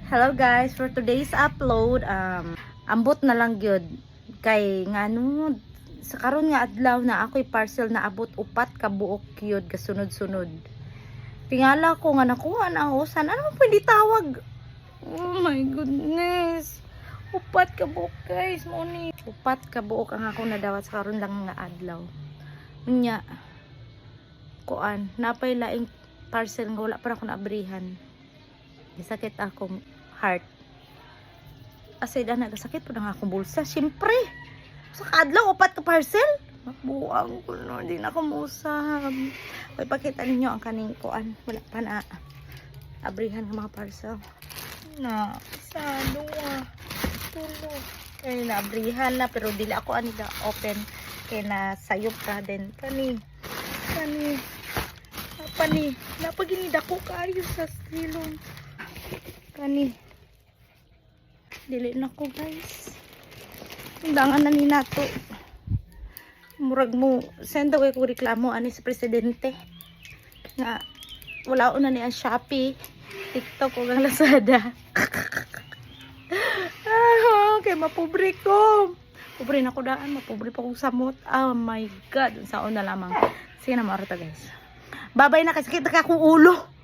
Hello guys, for today's upload, ambot na lang gyud kay ngano sa karon nga adlaw na ako'y parcel na abot, upat ka buok gyud kasunod-sunod. Tingala ko nga nakuha na ako san ano pwede tawag. Oh my goodness. Upat ka buok, guys, mo ni. Upat ka buok ang ako nadawat sa karon lang nga adlaw. Unya kuan, napay laing parcel nga wala pa ako naabrihan. Sakit akong heart. Aside ana, sakit po na nga akong bulsa. Siyempre, sa kaadlaw, upat ka parcel. Mabuang ko no, hindi na ako muusab. May pakita ninyo ang kaning kuan. Wala pa na abrihan ng mga parcel. Na, isa, duha, tulo. Kaya naabrihan na, pero dili ako ani ga open. Kaya na sayop ka din. Kani, kani, apa ni? Napaginida ko kaayo sa silong. Kani. Dili na ko, guys. Undangan na ni nato. Murag mo send away ko reklamo ani sa presidente. Nga wala na ni ang Shopee, TikTok ug ang Lazada. Ah, kay mapobre ko. Pobre na ko daan, mapobre pa kong samot. Oh my God, saon na lamang. Sige na, maoro ta, guys. Babay na kasi kita ka akong ulo.